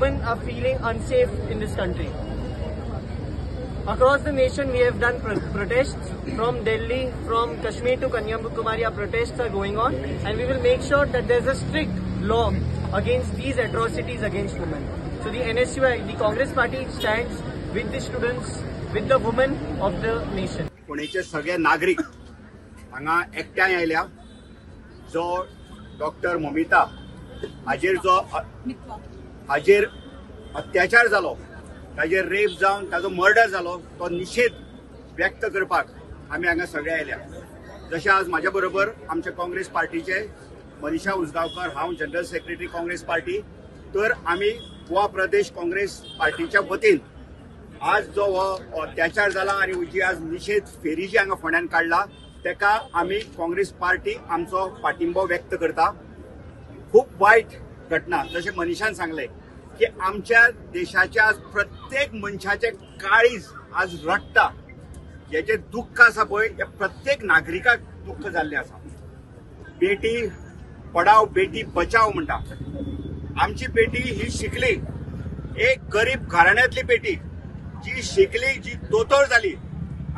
women are feeling unsafe in this country. Across the nation, we have done protests from Delhi, from Kashmir to Kanyakumari. Our protests are going on, and we will make sure that there's a strict law against these atrocities against women. So the NSUI, the Congress party, stands with the students, with the women of the nation. पुणेचे सगळे नागरीक हांगा एकठांय आयल्या. जो doctor Mamita हाजेर जो हाजेर अत्याचार जालो, ताजेर रेप जावन ताजो मर्डर जालो, तो निशेध व्यक्त करपाक आमी हांगा सगळे आयल्या. जशें आज म्हाज्या बरोबर आमच्या काँग्रेस पार्टीचे मनीषा उसगांवकर, हांव जनरल सेक्रेटरी काँग्रेस पार्टी, तर आमी गोवा प्रदेश काँग्रेस पार्टीच्या वतीन आज जो हो अत्याचार जाला आनी जी आज निशेध फेरी जी हांगा फोंड्यान काडला तेका आमी काँग्रेस पार्टी आमचो पाठिंबो व्यक्त करता. खूब वायट घटना, जशें मनीषान सांगलें की आमच्या देशाच्या आज प्रत्येक मनशाचें काळीज आज रडटा. हेजें दुख्ख आसा पळय, हें प्रत्येक नागरिकाक दुख्ख जाल्लें आसा. बेटी पडाव बेटी बचाव म्हणटा. आमची बेटी ही शिकली, एक गरीब घराण्यांतली बेटी जी शिकली, जी दोतोर जाली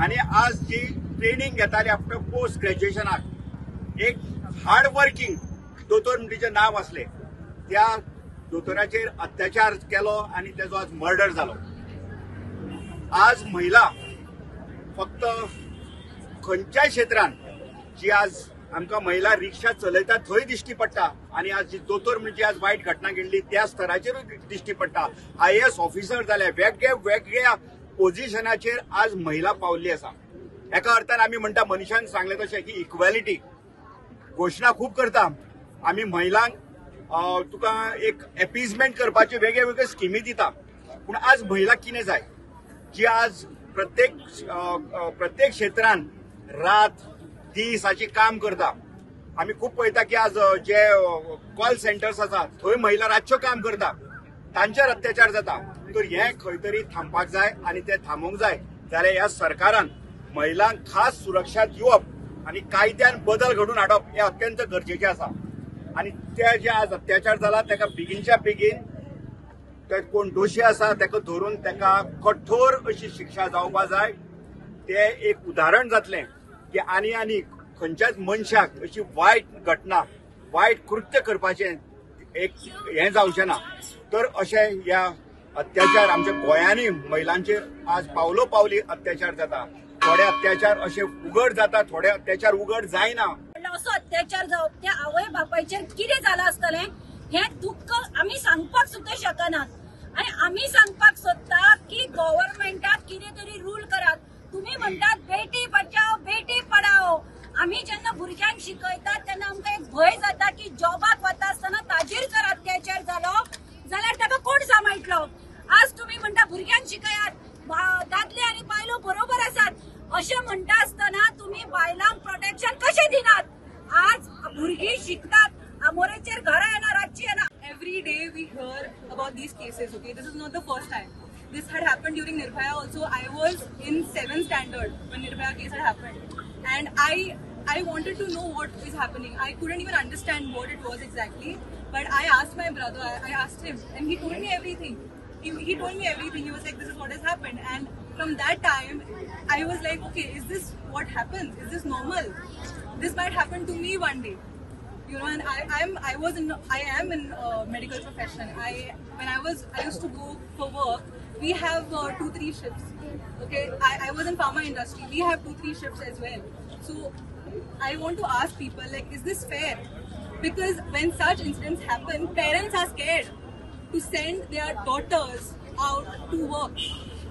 आनी आज जी ट्रेनिंग घेताली आफ्टर पोस्ट ग्रॅज्युएशनाक, एक हार्ड वर्किंग दोतोर म्हण तिचें नांव आसलें, त्या दोतोराचेर अत्याचार केलो आनी तेजो आज मर्डर जालो. आज महिला फक्त खंयच्याय क्षेत्रान जी आज आमकां महिला रिक्षा चलयता थंय दिश्टी पडटा आनी आज जी दोतोर म्हणजे आज वायट घटना घडली त्या स्तराचेरूय दिश्टी पडटा. IAS officer जाल्या, वेगळ्या वेगळ्या पोजिशनाचेर आज महिला पावल्ली आसा. एका अर्थान आमी म्हणटा, मनीषान सांगलें तशें की इक्वॅलिटी घोशणा खूब करता आमी, महिलांक तुका एक एपिजमेंट करपाचे वेगळे वेगळे स्किमी दिता, पूण आज महिला कितें जाय जी आज प्रत्येक प्रत्येक क्षेत्रान रात दीस हाची काम करता. आमी खूब पळयता की आज जे कॉल सेंटर्स आसा थंय महिला रातच्यो काम करता, तांचेर अत्याचार जाता. तर हें खंय तरी थांबपाक जाय आनी तें थांबोवंक जाय जाल्यार ह्या सरकारान महिलांक खास सुरक्षा दिवप आनी कायद्यान बदल घडून हाडप हें अत्यंत गरजेचें आसा. आनी ते जे आज अत्याचार जाला ताका बेगीनच्या बेगीन ते कोण दोशी आसा ताका धरून ताका कठोर अशी शिक्षा जावपा जाय. ते एक उदाहरण जातलें की आनी आनी खंयच्याच मनशाक अशी वायट घटना, वायट कृत्य करपाचें एक हें जावचें ना. तर अशें ह्या अत्याचार आमच्या गोंयांनी महिलांचेर आज पावलो पावली अत्याचार जाता. थोडे अत्याचार अशे उगड जाता, थोडे अत्याचार उगड जायना. असो अत्याचार जावप त्या आवय बापायचेर कितें जालां आसतलें हें दुख्ख आमी सांगपाक सुद्दां शकनात. आनी आमी सांगपाक सोदता की गव्हर्मेंटाक कितें तरी रूल करात. तुम्ही म्हणटात बेटी बचाव बेटी पढाओ, आमी जेन्ना भुरग्यांक शिकयतात तेन्ना आमकां एक भंय जाता की जॉबाक वता आसतना ताजेर जर अत्याचार जालो जाल्यार ताका कोण सांबाळटलो. आज तुम्ही म्हणटा भुरग्यांक शिकयात, दादले आनी बायलो बरोबर आसात अशें म्हणटा आसतना तुम्ही बायलांक प्रोटेक्शन कशें दिनात. आज भुरगीं शिकतात, आमोरेचेर घरा येना, रातची येना. Every day we hear about these cases, okay? This is not the first time. This had happened during Nirbhaya also. I was in 7th standard when Nirbhaya case had happened. And I wanted to know what is happening. I couldn't even understand what it was exactly. But I asked my brother, I asked him, and he told me everything. He told me everything. He was like, this is what has happened. And from that time, I was like, okay, is this what happens? Is this normal? This might happen to me one day. You know, and I am in medical profession. I used to go for work. We have 2-3 shifts. Okay, I was in pharma industry. We have 2-3 shifts as well. So I want to ask people, like, is this fair? Because when such incidents happen, parents are scared to send their daughters out to work.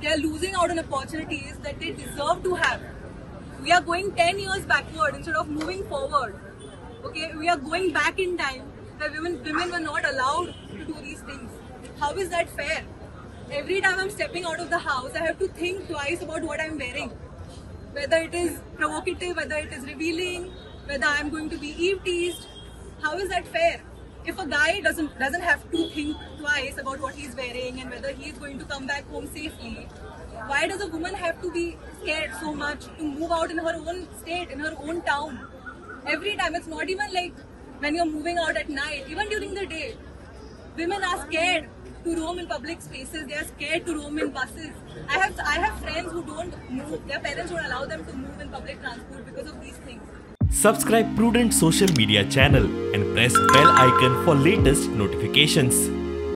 They are losing out on opportunities that they deserve to have. We are going 10 years backward instead of moving forward. Okay, we are going back in time where women were not allowed to do these things. How is that fair? Every time I'm stepping out of the house, I have to think twice about what I'm wearing. Whether it is provocative, whether it is revealing, whether I'm going to be eve-teased. How is that fair? If a guy doesn't have to think twice about what he's wearing and whether he's going to come back home safely, why does a woman have to be scared so much to move out in her own state, in her own town? Every time, it's not even like when you're moving out at night, even during the day. Women are scared to roam in public spaces. They are scared to roam in buses. I have friends who don't move. Their parents don't allow them to move in public transport because of these things. Subscribe Prudent Social Media channel and press bell icon for latest notifications.